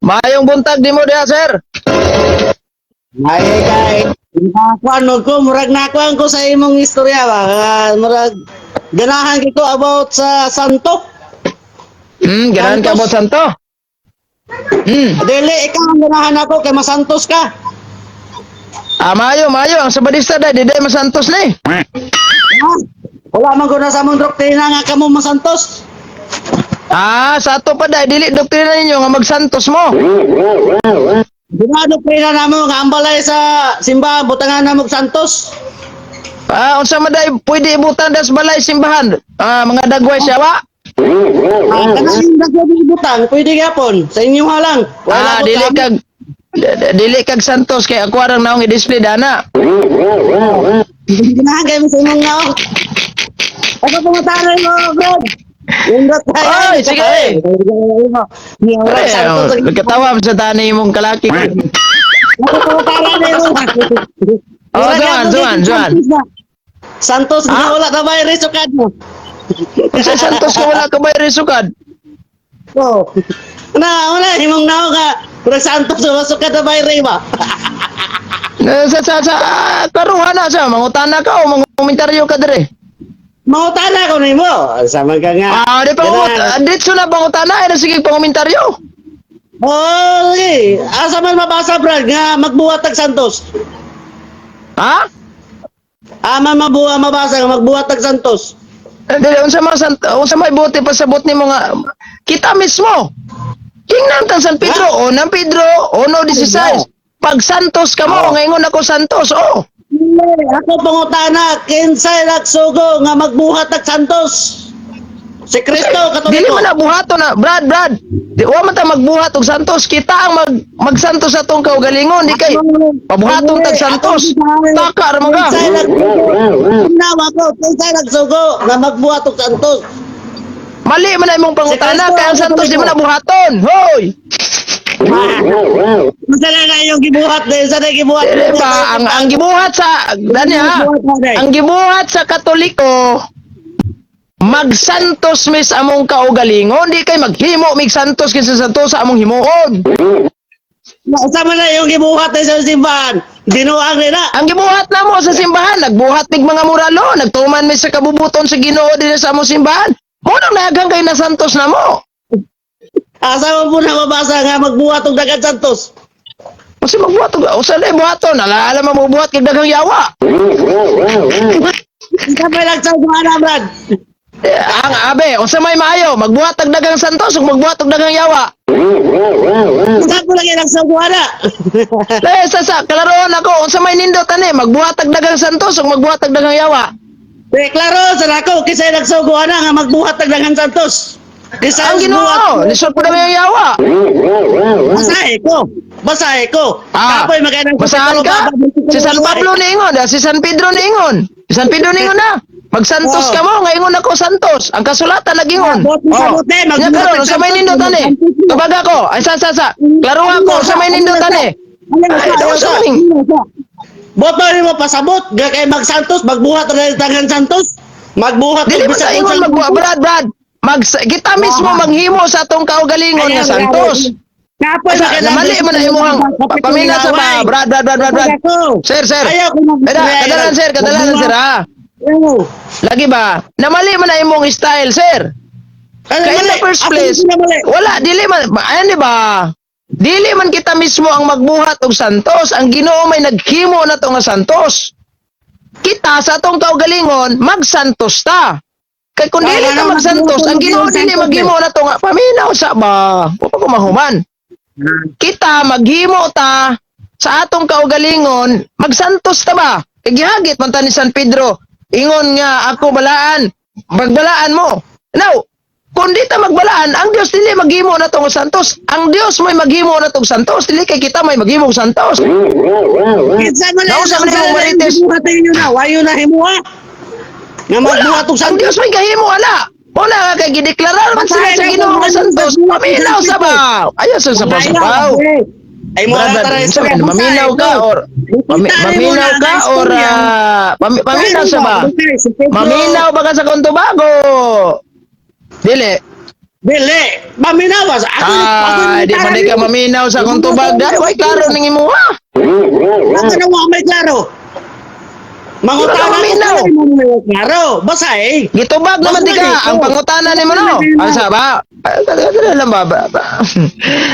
Maayong buntag nimo diha, sir. Ay, kay nakuan ko, murag nakuan ko sa imong istorya ba. Ah, murag ganahan ko about sa santo. Ganahan ka Santos. mo santo. Dili ikaw ang ganahan ako kay masantos ka. Ah, maayo, maayo ang sabadista dai di dai masantos ni. Ha? Wala man ko na sa among doktrina nga kamo masantos. Ah, sa ato pa dai dili doktrina ninyo nga magsantos mo. Di ba doktrina namo nga ang balay sa simbahan butangan namo og santos. Ah, unsa man dai pwede ibutan das balay simbahan? Ah, mga dagway siya wa. Ah, kanang dagway butang pwede gyapon sa inyo lang. Wala Ah, ko dili sa amon. kag dili kag santos kay ako arang naong i-display dana. Ganahan kayo sa imong naong. Ako pumutanan mo, bro. Nindot tayo. Oy, sige. Murag Ay, santos. oh, nagkatawa mo sa tani imong kalaki. Ako pumutanan mo. Oh, Juan, Juan, Juan. Santos Ah? nga wala ka ba resukad mo? Sa santos ka wala ka ba resukad? Oh. Na, wala imong naong nga. Murag Santos wala sukad na ba ba? Sa karuha na siya, mangutana ka o mangumentaryo ka dire. Mangutana ko nimo. Sama ka nga. Ah, di pa Ganahan. ditso na pangutana, ay na sige pangumentaryo. Oh, sige. Asa man mabasa, Brad, nga magbuhat tag Santos. Ha? Ama mabuha mabasa nga magbuhat tag Santos. Eh, dili unsa man unsa may buti pasabot nimo nga kita mismo. Tingnan tang San Pedro, o nang Pedro, o no 16. Pag Santos ka mo, Oh. ngayon ako Santos, oh. Hindi, ako pangutana, kinsay nagsugo nga magbuhat tag Santos. Si Kristo, Katoliko. Dili man na buhato na, Brad, Brad. Di wa man ta magbuhat og Santos, kita ang magsantos sa atong kaugalingon, di kay pabuhaton tag Santos. Taka ra man ka. Kinsay nagsugo. Nawa ko, kinsay nagsugo nga magbuhat og Santos. Mali man na imong pangutana Si Kristo, kay ang Santos di man na buhaton. Hoy. Unsa na na yung gibuhat din, sa na gibuhat. Dili ba ang gibuhat sa dani ha. Ang gibuhat sa Katoliko magsantos mis among kaugalingon, di kay maghimo mig santos kinsa santos sa among himuon. Unsa man na yung gibuhat din sa simbahan? Dinuang nila. Ang gibuhat namo sa simbahan, nagbuhat mig mga muralo, nagtuman mi sa kabubuton sa Ginoo dinhi sa among simbahan. Mo nang nahagang kay na santos namo. Asa man po na mabasa nga magbuhat og dagan Santos. Kasi magbuhat og usa na buhaton, alaala mo buhat kay daghang yawa. Unsa man nagsugo ana, Brad? Eh, ang abe, unsa may maayo, magbuhat og daghang santos ug magbuhat og daghang yawa. Unsa po lagi nagsugo ana? Eh, sa kalaroon ako, unsa may nindot ani, magbuhat og daghang santos ug magbuhat og daghang yawa. Eh, klaro sa nako kisay nagsugo ana nga magbuhat og daghang Santos. Kisay Ang Ginoo, lisod po dami ang yawa. Basahe ko. Basahe ko. Ah, Kapoy magkanang basahan ka? Si San Pablo niingon, ah, si San Pedro niingon. Si San Pedro niingon na. Magsantos Oo. ka mo, ngayon ako Santos. Ang kasulatan nagingon. Ah, bot mo sa bote, Nya magbuhat karon og unsa may Santos, nindot ani? magsantos mo. Tubag ako. Ay sa. Klaro ako unsa may nindot ani? Ay, daw sa maning. Boto nimo pasabot nga kay magsantos magbuhat og daghang Santos. Magbuhat og Dili man bisan sa ingon unsang magbuhat, Brad, Brad. Mag kita mismo manghimo sa atong kaugalingon nga Santos. Kapoy Sa, mali man na imong pamina sa ba, Brad, Brad, Brad, Brad, Brad. Sir, sir. Ayaw ko mag- Kada, kadalan sir, kadalan sir ha. Oo. Lagi ba? Namali man na imong style, sir. Ano, Kaya in mali? the first Ako place, yung pinamali. wala, dili man, ayan di ba? Dili man kita mismo ang magbuhat og santos. Ang Ginoo may naghimo na to nga santos. Kita sa atong kaugalingon, magsantos ta. Kay kung dili Wala ta na, magsantos, ang Ginoo magbuhat dili og maghimo na to nga paminaw sa ba. Wa pa ko mahuman. Kita maghimo ta sa atong kaugalingon, magsantos ta ba? Kay gihagit man ta ni San Pedro. Ingon nga ako balaan, magbalaan mo. Now, kung di ta magbalaan, ang Dios dili maghimo na tong santos. Ang Dios may maghimo na tong santos, dili kay kita may maghimo og santos. Kinsa man na Nausa man unsa imong na marites. gibuhat ninyo na, wayo na himuha. Nga Wala, magbuhat og ang Santos. Dios may gahimo ala. Una nga kay gideklarar man sila sa Ginoo nga santos. Paminaw sa ba? Ayaw sa sabaw sabaw. Ay mo Brad, na tara unsa man, maminaw ka or maminaw ka or paminaw sa ba? Maminaw ba ka sa Kontubago? Dili. Dili, maminaw sa ako. Ah, di man di ka maminaw sa akong tubag dai. Way klaro ning imuha. Ako na wa may klaro. Di ba Mangutana ka ko maminaw? sa imo may klaro. Basta eh. Gitubag naman di ka ang pangutana nimo no. Ang sa ba? Ah, dali lang ba, ba, ba.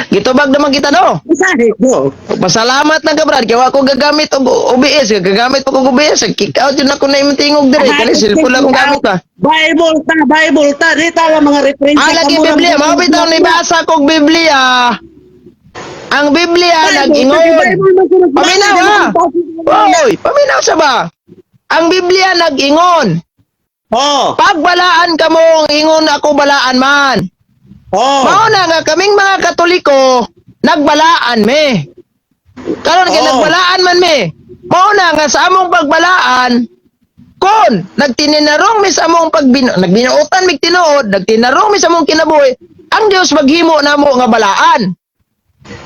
Gitubag naman kita no. Basta eh. Go. Pasalamat lang ka, Brad. Kaya ako gagamit og OBS, gagamit pa ko og OBS. Kick out yun ako na imong tingog dire. Kani cellphone lang akong gamit ba. Bible ta, Bible ta. Di ta lang mga reference. Ah, lagi Biblia. Mao bitaw ni basa kog Biblia. Ang Biblia nag-ingon. Paminaw ha. Oy, paminaw sa ba? Ang Biblia nag-ingon. Oh, Pagbalaan kamo, ingon ako balaan man. oh. Mao na nga kaming mga Katoliko nagbalaan me. Karon kay nagbalaan man me. Mao na nga sa among pagbalaan kon nagtininarong mi sa among pagbino nagbinuotan mig tinuod, nagtinarong mi sa among kinabuhi, ang Dios maghimo namo nga balaan.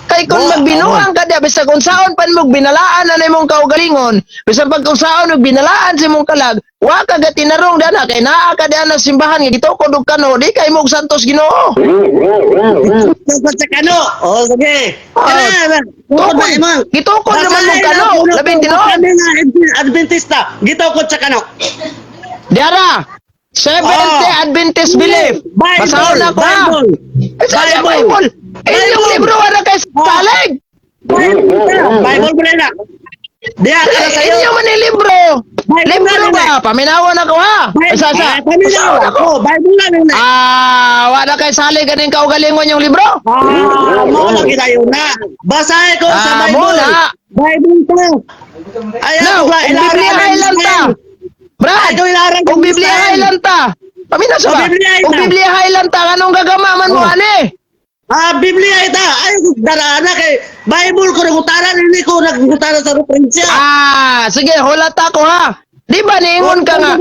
Kay kung magbinuang ka diya, bisag unsaon pan mo binalaan na imong kaugalingon, bisan pag unsaon og binalaan sa imong kalag, wa ka gatinarong dana kay naa ka diha na simbahan nga gitukod og kano, di kay mo og santos Ginoo. Tukod sa kano. Oh, sige. Oh, Kana, tukod na imong. Gitukod naman mong kano, labing tinuod. Kami nga Adventista, gitukod sa kano. Diara, Seventh Day Adventist Belief. Bible, Basahon na ako ha. Bible. Eh, saan sa Bible. Bible? Eh, yung Bible. libro wala kay salig. Bible ta. Bible mo na. Diya ka na sa'yo. Inyo man yung libro. Bible Libro na ba? Paminawan ako ha. Bible. Sa, sa. Ah, paminaw Basahon ako. ako. Bible na nila. Ah, wala kay salig ganing kaugalingon yung libro. Ah, mo na kita na. Basahin ko sa Ah, Bible. mo na. Bible to. Ayaw Now, ko ba, kung ilaran Biblia ang Highland ta. Israel. Brad, Ay, kung ilaran kung ang Biblia Israel. Highland ta. Paminaw sa Kung ba? Biblia Kung Highland. Biblia Highland ta, anong gagama man mo Oh. ani? Ah, Biblia ita. Ay, darana kay Bible ko nagutaran hindi ko nagutaran sa referensya. Ah, sige, hulata ko ha. Di ba niingon ka nga,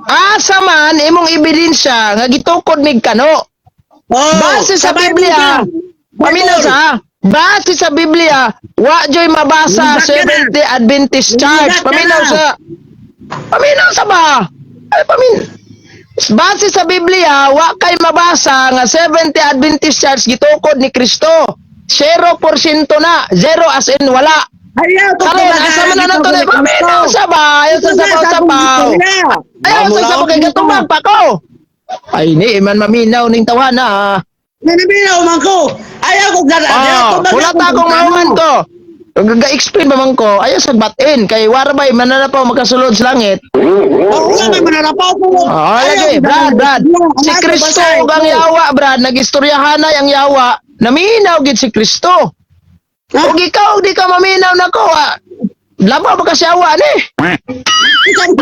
asa man imong ebidensya nga gitukod mig kano? Oh, Base sa Bible Biblia, ka. paminaw Bible. sa ha? Base sa Biblia, wa joy mabasa Lundag ka na. Seventh Day Adventist Church. Lundag ka Paminaw na. sa. Paminaw sa ba? Ay, base sa Biblia, wa kay mabasa nga Seventh Day Adventist Church gitukod ni Kristo. 0% na, zero as in wala. Ayaw ko Karon asa man na nato na paminaw sa ba? Ayaw sa sabaw sabaw. Ayaw sa sabaw kay gatubang pa ko. Ay ni man maminaw ning tawana. Ah. Nanaminaw man ko. Ayaw ko darana. Ah, wala ta akong mauman ko. Ga-explain ba man ko? Ayaw sa batin kay warbay mananapaw makasulod sa langit. Oh, wala may mananapaw ko. Ah, lagi, Brad, Brad. Si Kristo ug ang yawa, Brad, nagistoryahanay ang yawa. Naminaw gid si Kristo. Ug ikaw di ka maminaw nako. Ah. Labaw ba ka sa yawa ni? Ako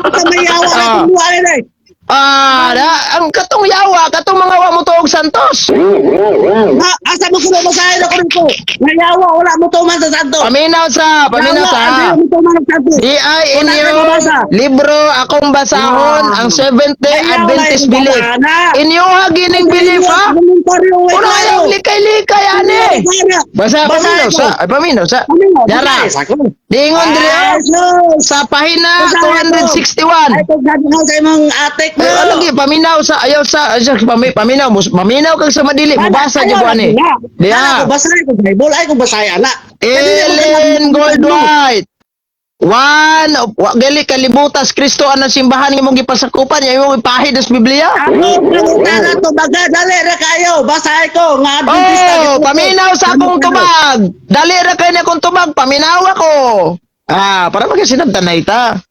ka may yawa na Ah. kumuha nila eh. Ah, da, ang katong yawa, katong mga wa mo tuog santos. Ha, asa mo kuno basahin ako dito? Nayawa, wala mo tuman sa santo. Paminaw sa. Yawa, mo tuman sa santo. Di ay Wala inyong kang mabasa. libro akong basahon ang Seventh Day Ayaw, Adventist wala Belief. na. Inyo gining belief ha? Uno ayaw likay-likay ani. Basa paminaw sa, ay paminaw sa. Yara. Diingon diri oh, sa pahina 261. Ay, kung gabi sa imong atik mo. Ay, ano gi paminaw sa ayaw sa ayaw, paminaw maminaw kag sa madili mubasa gyud ani. Diya. Diya. Basahin ko Bible, ay kung basahin ana. Ellen Goldwhite. One, wa gali kalibutas Kristo ang simbahan nga imong gipasakupan, ya imong ipahid sa Biblia. Ako, pangutana to, baga, dali ra kayo. Basahin ko, nga Adventista. Oh, paminaw sa akong tubag. Dali ra kay na akong tubag, paminaw ako. Ah, para magkasinabtanay ta.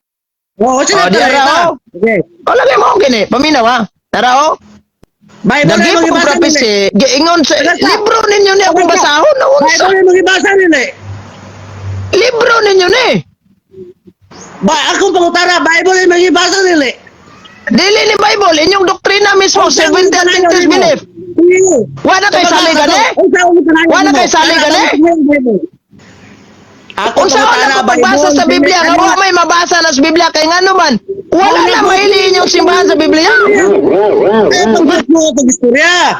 Oo, Oh, sila di ara, oh. Okay. O lagay mo kini, paminaw ha. Tara oh. Bible na Nagimo imong kong gibasa nila. prophecy, giingon sa Basta. libro ninyo ni akong Basta. basahon na unsa. Bible na imong gibasa nila. Libro ninyo ni. Ba, akong pangutana, Bible na imong gibasa nila. Dili ni Bible, inyong doktrina mismo, Seventh Day Adventist Belief. Wala kay sali gani? Wala kay sali gani? Ako Unsa wala ko pagbasa sa Biblia nga wa may mabasa na sa Biblia kay ngano man wala na mahili inyong simbahan sa Biblia. Ayaw pagbuhat mo itong istorya.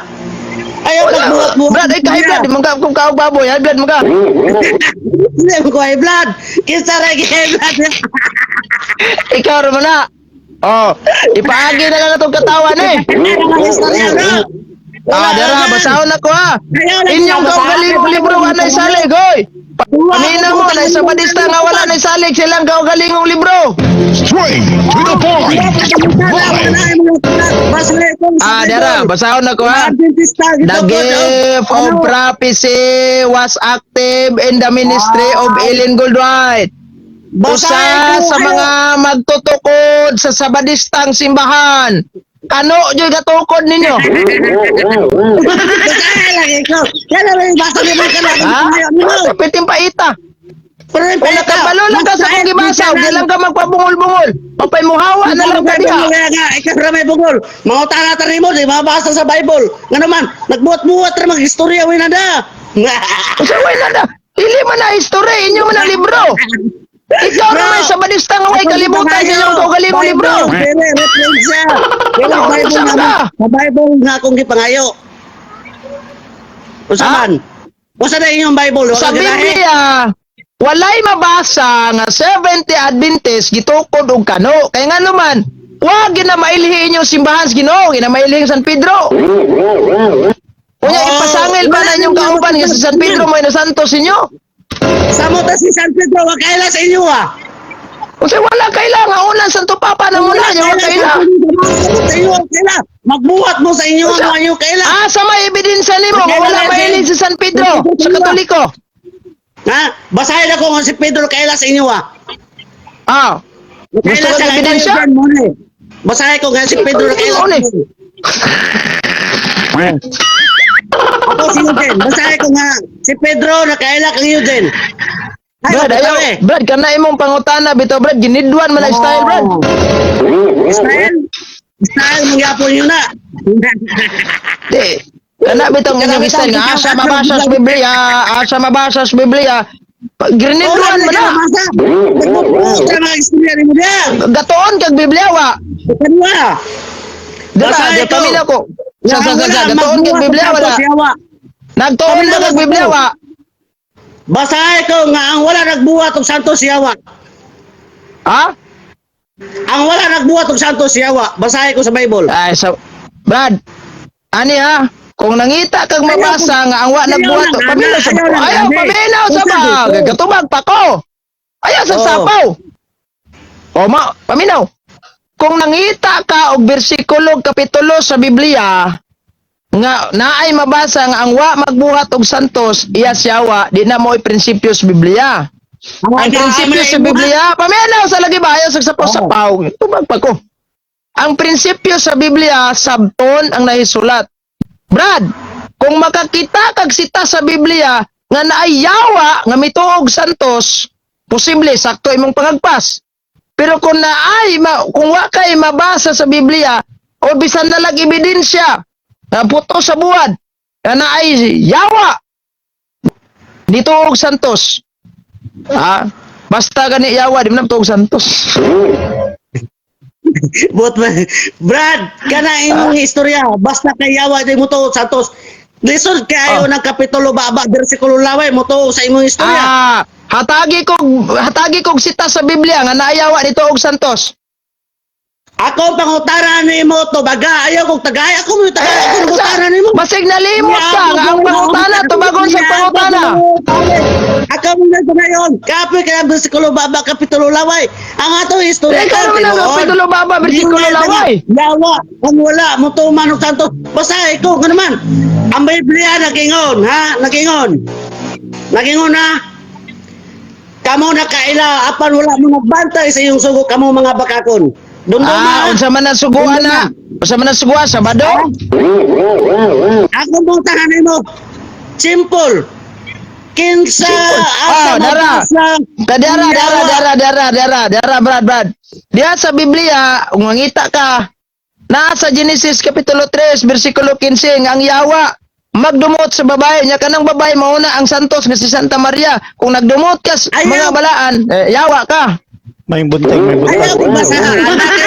Ayaw Wala. pagbuhat mo. Brad, ay kahit blood, mga kung kaog baboy, high blood mga. Hindi mo ko high blood. Kinsa ra high blood. Ikaw ra man na. Oh, ipaagi na lang atong katawan eh. Ang istorya na. Ah, dara, basahon ako ha. Ayaw lang Inyong basa. kaugalingong libro wa nay salig, hoy. Pamina mo na sa badista nga wala nay salig silang kaugalingong libro. Straight to the point. Ah, dara, basahon ako ha. The gift of prophecy was active in the ministry of Ellen Goldwhite. Usa sa mga magtutukod sa sabadistang simbahan. Kano joy gatukod ninyo? Ha? Sa piting paita. Kung nakabalo lang ka sa akong gibasa, huwag lang ka magpabungol-bungol. Papay muhawa na lang ka diha. Ikaw ra may bungol. Mga ta nimo, di mabasa sa Bible. Nga naman, nagbuhat-buhat ra mag-istorya way na da. Kasi way na na. Dili man na history, inyo man na libro. Ikaw na may sabadista nga way kalibutan sa inyong kaugalingong libro. Dili, reference siya. Dili, Wala, Bible unsa nga. ka? Sa Bible nga akong gipangayo. Unsa Ha? man? Unsa na inyong Bible? Wala Sa ganahe? Biblia, walay mabasa nga 70 Adventist gitukod og kano. Kay nga naman, wag gina mailhi inyong simbahan sa Ginoo, gina mailhi San Pedro. Unya Oo, ipasangil pa wala na inyong nang kauban nga si San Pedro mo inasantos ninyo. Samo ta si San Pedro, wa kaila sa inyo ah. Unsa wala kaila nga unan Santo Papa na muna niya wala kaila. Sa inyo wa kaila. Magbuhat mo sa inyo ang mga inyo kaila. Ah, sa may ebidensya nimo nga wala mailhi si San Pedro sa Katoliko. Ha? Basahin ako nga si Pedro kaila sa inyo ah. Ah, gusto Kaila ka sa ebidensya? Basahin ko nga si Pedro kaila. Ano eh? Ako si Eugene. Basahin ko nga si Pedro nakaila kang Eugene. Ay, Brad, wala ayaw. eh. Brad, kana imong pangutana bitaw Brad, ginidwan man ang style, Brad. Style? Style mangyapon yun na. Di. Kana bitong inyong style nga asa mabasa sa Biblia, asa mabasa sa Biblia. Grinidwan man na. Nagbubuhat ka mga istorya ni mo diya. Gatoon kag Biblia wa. Kanwa. Dira, Basahin di ko. pamilya ko. Sa gatoon kag Biblia wala. Nagtuon ba kag Biblia wa? Basahin ko nga ang wala nagbuhat og santo siyawa. Ha? Ang wala nagbuhat og santo siyawa. Basahin ko sa Bible. Ay sa Brad. Ani ha? Kung nangita kag mabasa nga ang wa Ayaw nagbuhat, lang, paminaw sa ayaw lang, ayaw ani. paminaw sa Unsa ba? dito? Gatubag pa ko. Ayaw sa Oo. sapaw. O ma, paminaw. Kung nangita ka og bersikulo kapitulo sa Biblia nga naay mabasa nga ang wa magbuhat og santos iya siyawa di na mo'y prinsipyo sa Biblia. Ang prinsipyo sa Biblia, paminaw sa lagi ba ayaw sa sapaw sapaw. Tubag pa ko. Ang prinsipyo sa Biblia, sabton ang nahisulat. Brad, kung makakita kag sita sa Biblia nga naayawa nga mituog santos, posible sakto imong pangagpas. Pero kung naay ma, kung wa kay mabasa sa Biblia o bisan na lang ebidensya nga puto sa buwan nga naay yawa nituog santos. Ha? Basta gani yawa di man na tuog santos. Buot ba? Brad, kana imong istorya. Basta kay yawa di mo to santos. Lisod kayo ng kapitulo baba bersikulo laway mo to sa imong istorya. Ah, hatagi kog sita sa Biblia nga naayawa nito og santos. Ako pangutara nimo to baga ayaw kog tagay ako mo tagay ako pangutara nimo. Basig nalimot ka nga ang pangutana tubagon sa pangutana. Ako mo na ngayon. Kapoy kaya bersikulo baba kapitulo laway. Ang ato istorya Ikaw naman ang kapitulo baba bersikulo laway. Yawa, kung wala mo to manok santo. Basta ikaw ka naman. Ang Biblia nagingon, ha? Nagingon. Nagingon ha. Kamo nakaila apan wala mo nagbantay sa iyong sugo kamo mga bakakon. Dumduma. Ah, unsa man ang suguan na? Unsa man ang suguan Sabado? Ako mong tahanin nimo. Simple. Kinsa Simple. asa Ah, dara. mabasa Dara, dara, yawa. dara, dara, dara, dara, Brad, Brad. Diha sa Biblia, kung mangita ka, nasa Genesis Kapitulo 3, versikulo 15, nga ang yawa, magdumot sa babae. Nya kanang babae, mauna ang santos nga si Santa Maria. Kung nagdumot ka sa Ayaw. mga balaan, eh, yawa ka. May buntag, may buntag. Ayaw ko basa. Anak, wala ko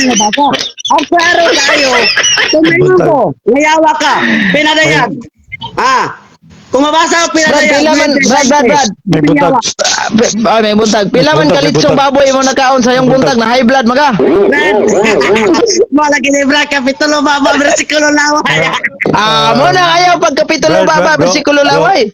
nabasa. Ang klaro kayo. Tumayo ko. Ngayawa ka. Pinadayan. Ah. Kung mabasa pila Brad, na pila man, Brad, Brad, Brad. May buntag. Ah, may buntag. Pila man May buntag, may kalitsong buntag. baboy mo nakaon sa iyong buntag na high blood maga. Brad. Mo lagi ni Brad kapitulo baba bersikulo laway. Ah, mo na ayaw pagkapitulo Brad, baba Brad, bro, bersikulo bro. laway.